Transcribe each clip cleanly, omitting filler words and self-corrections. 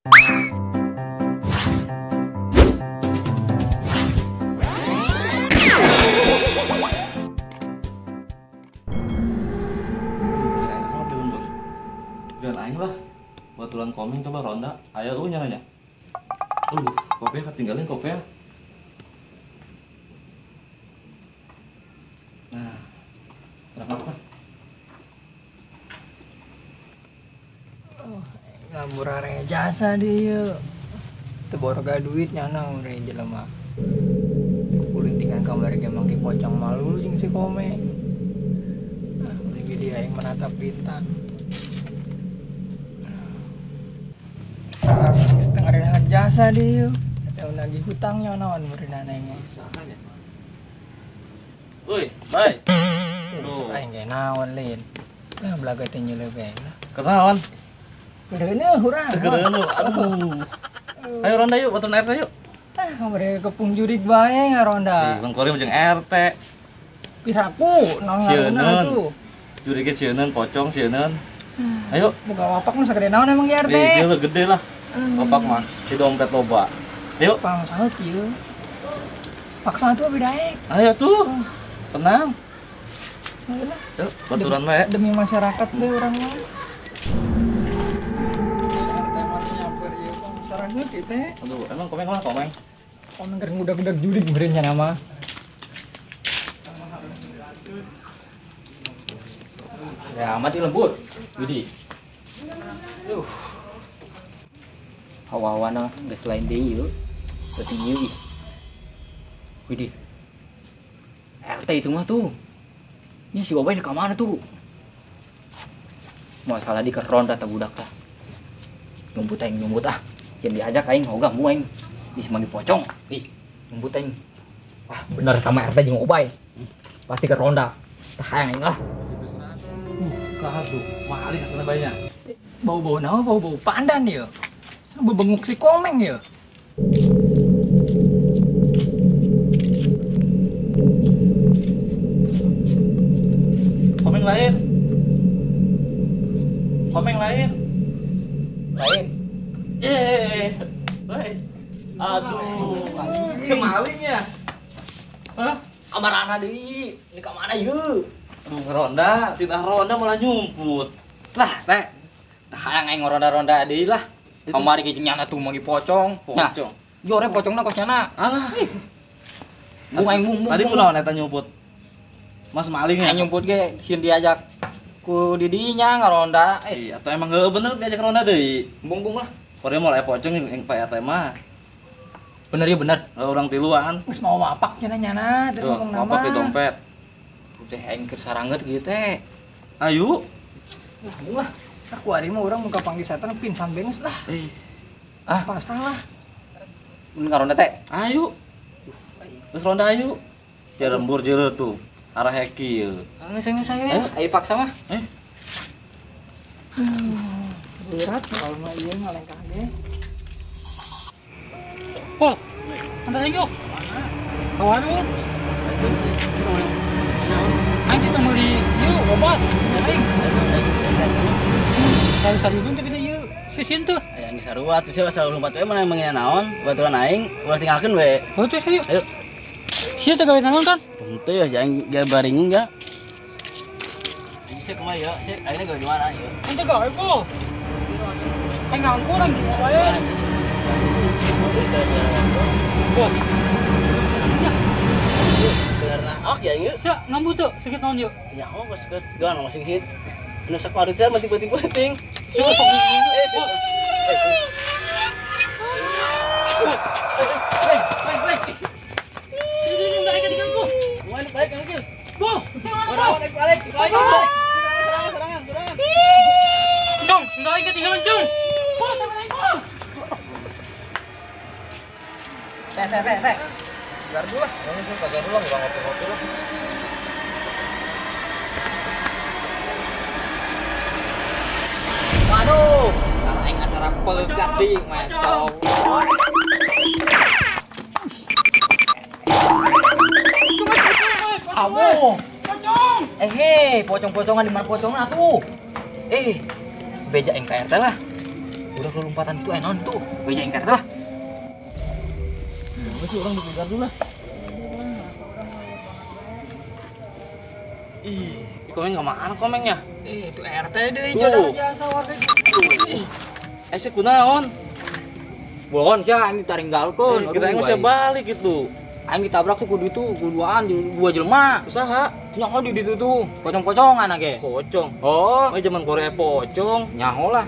Dan aing lah baturan komeng coba ronda ayo lu nyalanya. Kopiah ketinggalin kopiah. Nah, berapa? Oh, murah jasa dia. Teu boga duit nyana urang jelema. Kulintingan kamari ge mangki pocong malu jeung si Kome. Ah, mending dia yang menatap bintang. Setengah jasa dia. Eta nagih hutangnya naon meureunana mah. Woi, bye. Duh, aing ge naon lain. Lah belaga teh nyeuleuh bae lah. Kenaon? Geureuh urang. Geureuh. Aduh. Ayo ronda yuk, baturan RT yuk. Ah, kamari kepung jurik bae ngaronda. Ih, Bang Korim jeung RT. Piraku naon ngaronda tuh. Jurige sieun, pocong sieun. Ayo, boga wapak nu sagede naon emang ge RT? Ih, gede lah. Wapak mah di dompet loba. Ayo. Pang saut ieu. Paksa tuh beda daek. Ayo tuh. Tenang. Yuk, baturan bae. Demi masyarakat deh urang mah. RT mah nyamper ieu pang sarangeut ieu teh. Aduh, emang komeng mah komeng. Komeng keur ngudag-ngudag jurig meureun nya nama. Ya mati lembut. Widih. Duh. Hawa-hawana geus lain deui ieu. Penting ieu ih. Widih. RT itu mah tuh. Nya si Obay ka mana tuh? Masalah di keronda tah budak tah. Nyumput aing nyumput ah. Jangan diajak aing hoga mu aing. Di semanggi pocong. Ih, nyumput aing. Wah, bener sama RT jeung Obay. Pasti ke ronda. Tah aing lah. Kahat tuh, mahal katanya banyak. Bau-bau naon, bau-bau pandan ya. Bebenguk si Komeng ya. Komeng lain. Komeng lain. Lain. Yeay. Woi. Aduh. Semalingnya. Hah? Amarana deui. Ini ka mana ieu? Aduh, ngeronda, tidak ronda malah nyumput. Lah, teh. Tah hayang aing ngeronda-ronda deui lah. Kamari ge jeung nyana tuh manggi pocong. Pocong. Jore pocongna kos nyana. Alah. Bung aing bung. Tadi kunaon eta nyumput? Mas maling ya? Aing nyumput ge sieun diajak ku didinya ngaronda. Iya, atau emang heueuh bener diajak ronda deui. Bung-bung lah. Korea moal aya pocong yang Pak RT mah. Bener ya bener. Orang tiluan. Geus mau wapak cenah nyana teu ngomong nama. Wapak di dompet. Teh aing keur sarangeut kieu teh. Ayo. Ayo lah. Aku hari mah urang muka panggil setan pingsan benes lah. Ah, pasang lah. Mun ngaronda teh. Ayo. Geus ronda ayo. Ya lembur jeureut tuh. Arah heki ieu. Geus ayo. Ayo paksa mah. Berat kalau mah ieu ngalengkah ge. Pol. Antar yuk. Kawan lu. Aing kita meuli ieu obat. Aing. Kalau sarudun tapi teh ieu sisieun tuh. Aya geus sarua tuh sia asal lompat we mana emang naon, baturan aing ulah tinggalkeun we. Oh tuh ayo. Ayo. Sia teh gawe naon kan? Tentu ya aing gawe baringin ya. Sia kumaha ya? Sia aing gawe di mana ieu? Ente gawe po. Aing nganggur aing di wae. Bo. Ya. Bener nah, ok ya ieu. Sia ngambu tuh sakit naon ieu? Ya oh geus geus doang masing sit. Nu sakuari teh penting-penting. Sok sok. Balik balik. Bu, balik balik. Serangan serangan serangan. Jong, enggak ingat tinggalan Jong. Bu, teman aing, Bu. Teh teh teh teh. Biar dulu lah. Ini pagar dulu lah, ngopi-ngopi lah. Waduh, kalau aing acara pegat di macam. Kamu. Pocong. Pocong-pocongan di mana pocong atuh. Beja aing ka RT lah. Budak lompatan itu naon tuh. Beja engker lah. Geus urang dipegar dulu lah. Ih, komeng ka mana komengnya? Ih, itu RT deui jodoh jasa warga. Eh, sih kunaon? Bolon sia aing ditaringgalkeun. Kira aing mah balik gitu. Aing ditabrak tuh kudu itu kuduaan dua jelema. Usaha. Nyaho di ditu tuh, pocong-pocongan age. Pocong. Oh, mah zaman Korea pocong. Nyaho lah.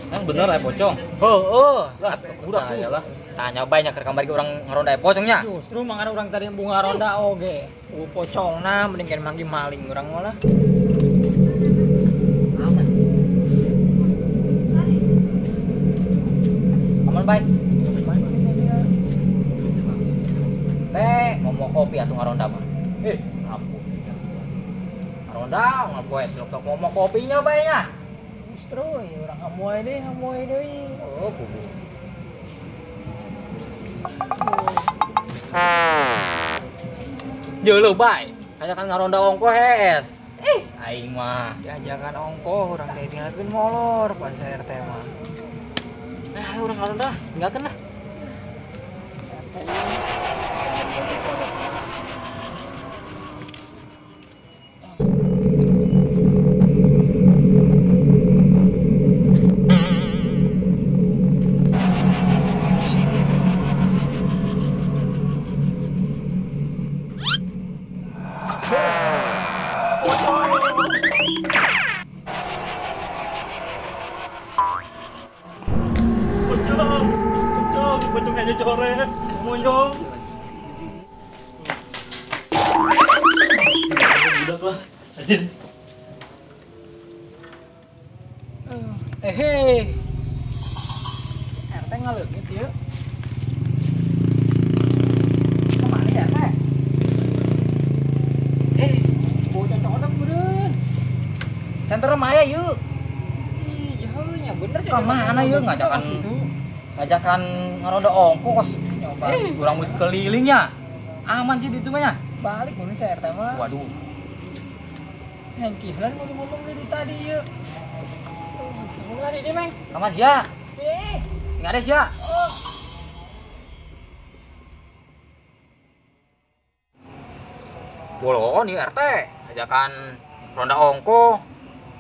Yang bener aya pocong. Heeh. Lah, budak tuh. Lah. Tanya banyak ke kamar orang ngaronda pocongnya. Justru mangan orang tadi bunga ronda oge. Pocongna mending kan manggih maling urang malah. Aman. Aman baik. Teh, ngomong kopi atuh ngaronda mah. Eh, ampun. Ngaronda ngapoe tok ngomong kopinya bae nya. Justru urang hamoy deui, hamoy deui. Oh, kudu. Jeuleuh bae. Ajakan ngaronda ongko hees. Eh, aing mah diajakan ongko urang teh tinggalkeun molor pan RT mah. Nah, urang ngaronda tinggalkeun lah. Coret, monyong. Budak lah, anjing. Hei. RT ngaleungit ieu. Kemana ya, RT? Bocah cocok meureun. Center mah aya ieu. Ih, jauh nya bener. Ka mana ieu ngajakan ngajakan ngaronda ongko kos nyoba urang geus kelilingnya. Aman sih ditu mah nya. Balik mun si RT mah. Waduh. Hengkihan ngomong-ngomong dari tadi ieu. Ngomong di Meng. Kamar sia. Eh, enggak ada sia. Oh. Bolon ieu RT, ajakan ronda ongko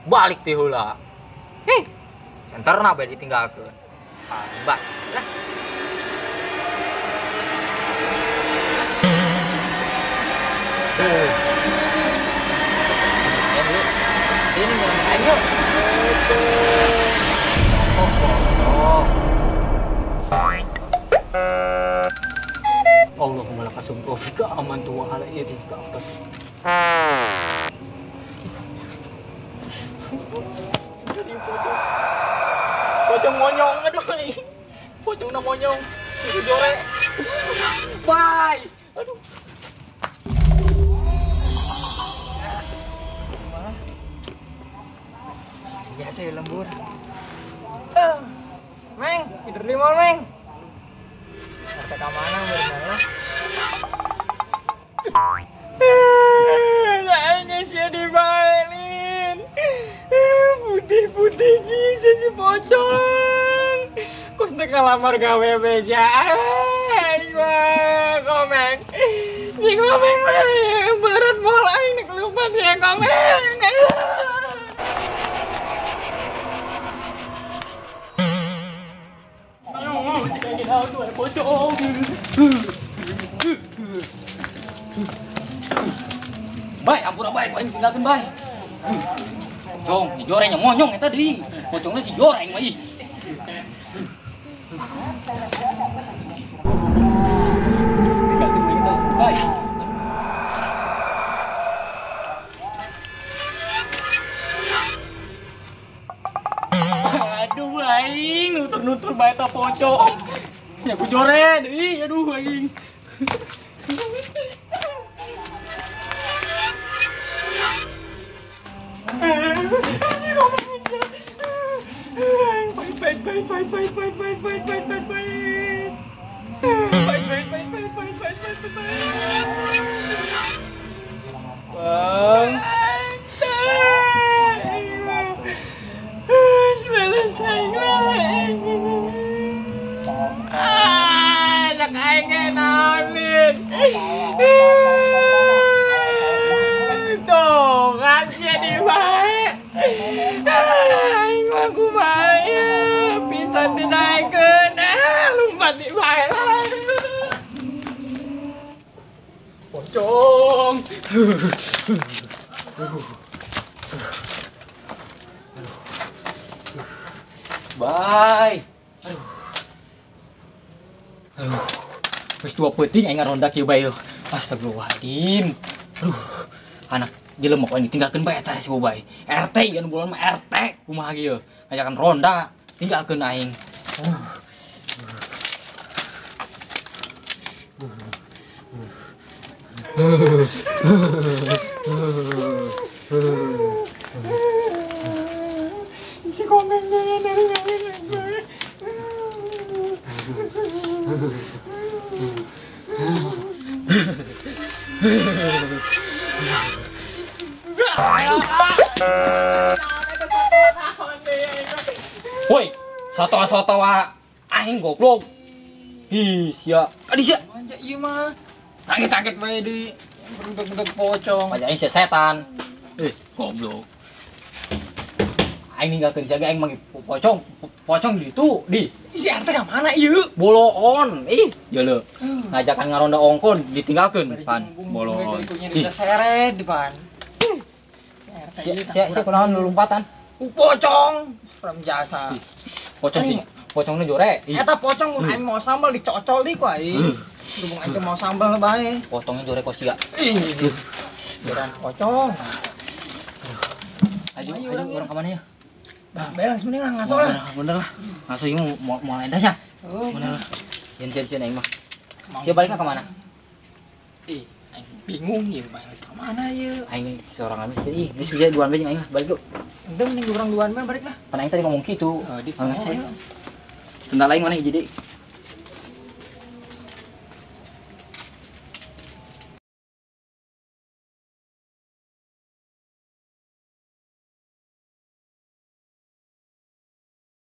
balik ti heula. Hih. Senterna bae ditinggalkeun. Mbak, lah. Tuh. Ini main yuk. Oh. Allahumma laka sumtu fika amantu wa ala rizqa atas. Pocong monyong, aduh. Pocong na monyong. Itu jore. Bye. Aduh. Biasa ya lembur. Meng, tidur di mall, Meng. RT ka mana bener lah. Kayaknya sih dibailin. Putih-putih gini si pocong. Kos nek ngalamar gawe beja. Aing mah komeng. Si komeng mah berat bola aing nek lupa dia komeng. Aduh, pocong. Baik, ampura baik, aing tinggalkeun bae. Pocong, si jorengnya monyong eta deui. Pocongnya si joreng mah ih. Tinggalkeun aing teh, bae. Aduh aing, nutur-nutur bae ta pocong. Ya ku jore deui, aduh aing. Baik, baik, baik, baik, baik, baik, baik, baik, baik, baik. Baik, baik, baik, baik, baik, baik, baik, baik. Bang. Selesai lah. Aing naon lin. Tuh kan sia di bae. Aing mah kumaha pingsan dinaikeun. Lumpat di bae lah. Pocong. Bye. Aduh. Aduh. Wis dua peuting aing ngaronda kieu bae. Astagfirullahaladzim. Aduh. Anak jelema kok ditinggalkeun bae eta si Ubay. RT anu bulan mah RT kumaha ieu. Ngajakan ronda tinggalkeun aing. Si komen dari gue. Woi, soto-soto aing goblok. Ih, sia. Adi sia. Manja ieu mah. Kaget-kaget bae di bentuk-bentuk pocong. Pajak aing setan. Goblok. Aing ninggalkeun sia aing manggil pocong, pocong di ditu, di. Si RT ka mana ieu? Boloon. Ih, jeuleuh. Ngajakan ngaronda ongkon ditinggalkeun pan. Boloon. Ih, seret di pan. Sia sia kunaon lompatan? Pocong, serem jasa. Pocong sih. Pocongnya jore. Eta pocong mun aing mau sambal dicocol di ku aing. Berhubung aing mau sambal bae. Pocongnya jore kok sia. Ih. Joran pocong. Ayo, ayo urang ka mana ya? Bang, beres mending lah ngaso lah. Bener lah. Ngaso ieu mau mau endahnya. Bener lah. Yen yen yen aing mah. Sia balikna ka mana? Ih, aing bingung ieu balik ka mana ieu? Aing seorang anu sih. Ih, geus sia duaan bae jeung aing balik yuk. Endem nih urang duaan bae balik lah. Pan aing tadi ngomong kitu. Oh, di saya. Sendal aing mana hiji deui?